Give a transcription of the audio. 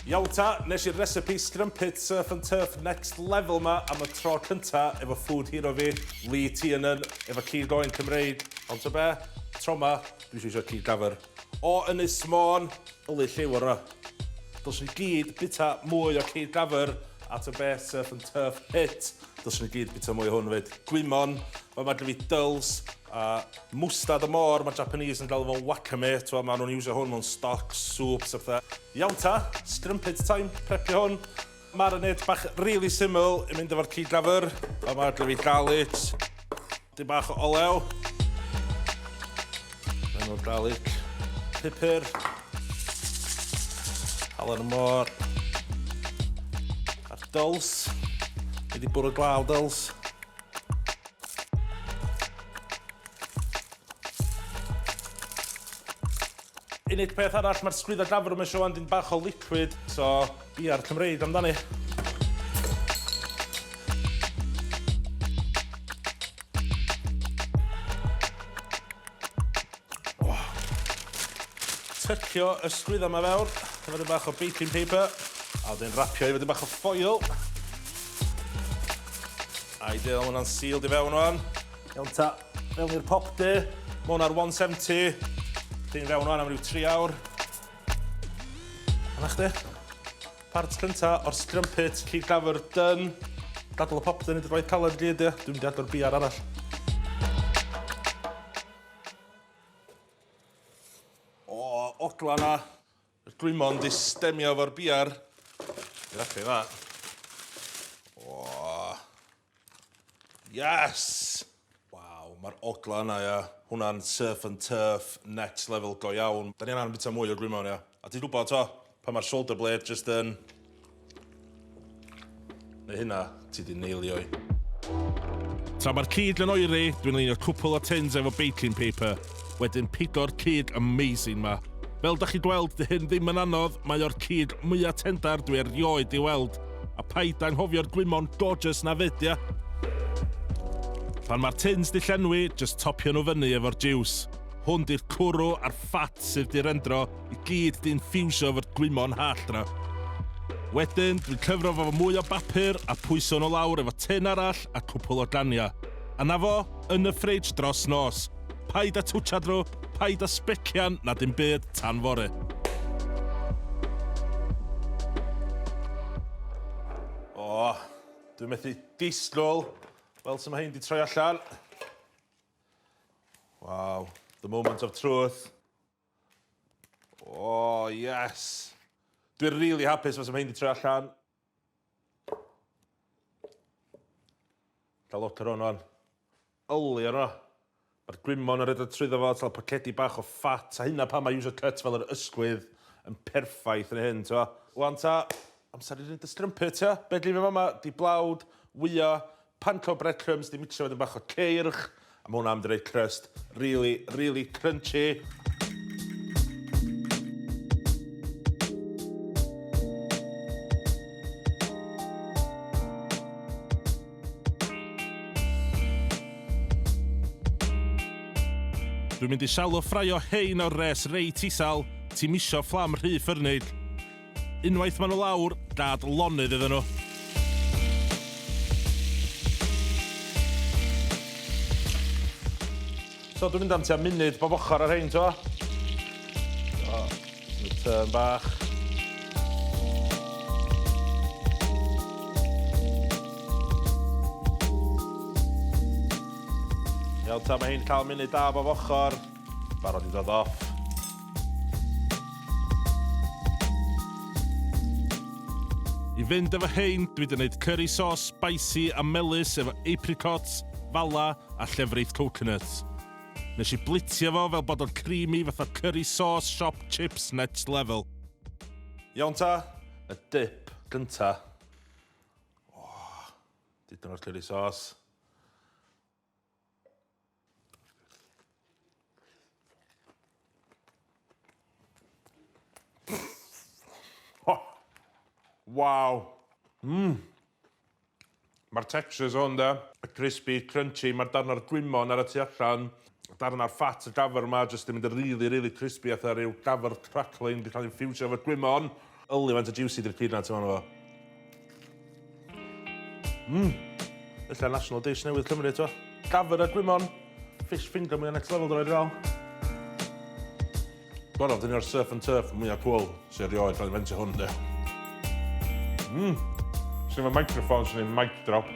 Iawn ta, nes i'r recipe strumpet surf and turf next level ma am y tro cynta efo food hero fi, Lee Tiernan, efo cig oen Cymreig. Ond ta be, tro ma, dwi isio cig gafr. O Ynys Môn, yli lliw ar o. Dylswn ni gyd bita mwy o cig gafr a ta be, surf and turf hit. Dylswn ni gyd bita mwy o hwn 'fyd. Gwymon, fa' 'ma gynna fi dulse a Mwstad y môr, mae Japanese yn galw fo'n wakame, t'mo' ma' nhw'n iwsio hwn mewn stocks, soups a pethau. Iawn ta, strumpet time, prepio hwn. Marinade bach really syml i mynd efo'r cig gafr. Fa 'ma gynna fi garlic, dipyn bach o olew. Mewn o'r garlic, pupur, halen y môr, a'r dulse. Fi 'di bwrw glaw dulse. Unig peth arall, mae'r sgwydda llafur yma eisiau dyn bach o liquid, so biar Cymreig amdani. Oh. Tycio y sgwydda yma fewn, efo dyn bach o baking paper, a wedyn rapio efo dyn bach o foil. Ideal, ma' hwnna'n sealed i fewn wan. Iawn ta, fewn i'r popty. Ma' hwn ar 170. Dyn fewn wan am ryw 3 awr. A 'na chdi. Part cynta o'r strumpet cig gafr done. Gadal y popty neud y gwaith caled i gyd ia. Dwi'n mynd i agor biar arall. O, ogla 'na. Dwi mond 'di stemio efo'r biar. Exactly that. Oh. Yes! Waw, mae'r ogla yna, ia. Hwnna'n surf and turf, next level go iawn. Da ni angen bita mwy o gwymon, ia. A ti'n gwybod, to, pan mae'r shoulder blade just yn... Neu hynna, ti di neilio i. Tra mae'r cig yn oeri, dwi'n leinio cwpl o tins efo baking paper. Wedyn pigo'r cig amazing ma. Fel da chi gweld, dy hyn ddim yn anodd, mae o'r cig mwya tendar dwi erioed di weld. A paid anghofio'r gwymon gorgeous na fyd, ia? Pan mae'r tins di llenwi, just topio nhw fyny efo'r juice. Hwn di'r cwrw a'r ffat sydd di rendro i gyd 'di inffíwsio efo'r gwymon hallt 'na. Wedyn, dwi'n cyfro fo efo mwy o bapur a pwyso nhw lawr efo tin arall a cwpwl o gania. A 'na fo, yn y fridge dros nos. Paid â twtsiad nhw, paid â sbecian na dim byd tan fory. O, dwi'n methu disgwyl weld sut mae hein 'di troi allan. Waw, the moment of truth. Oh, yes! Dwi'n really hapus fos am hein di troi allan. Cael look ar hwn wan. Yli arno. Mae'r gwymon yn rhedeg trwyddo fo, tal pocedi bach o ffat, a hynna pan mae user cut fel yr ysgwydd yn perffaith yn hyn, t'mo. Wan ta, amser i wneud y strumpet, ia? Be dwi fama, di blawd, wyo, Panko breadcrumbs 'di mixio efo bach o ceirch a ma' hwnna am roi crust really, really crunchy. Dwi'n mynd i shallow ffraio hein o'r res reit isel, ti'm isio fflam rhy ffyrnig. Unwaith maen nhw lawr, gad lonydd iddyn nhw. So dwi'n mynd am tua munud bob ochr ar rhein, t'mo'? So, jyst turn bach. Iawn ta, mae hein cael munud da bob ochr. Barod i ddod off. I fynd efo hein, dwi 'di neud curry sauce spicy a melys efo apricots, fala a llefrith coconut. Nes i blitio fo fel bod o'n creamy fatha curry sauce shop chips next level. Iawn ta, y dip gynta. Oh, didon o'r curry sauce. Waw. Mmm. Mae'r textures hwn de, y crispy, crunchy, mae'r darn o'r gwymon ar y tu allan, darn o'r ffat y gafr yma, jyst yn mynd yn really, really crispy, fatha rhyw gafr crackling, di cael ei infusio efo gwymon. Yli faint o juicy di'r clyd na tu mewn o fo. Mmm. Ella national dish newydd Cymru eto. Gafr a gwymon. Fish finger mwyaf next level droed fel. Gorau, dyn ni'r surf and turf mwyaf cool sy'n erioed cael inventio hwn, de. Mmm. Sy'n efo microphone sy'n ei mic drop.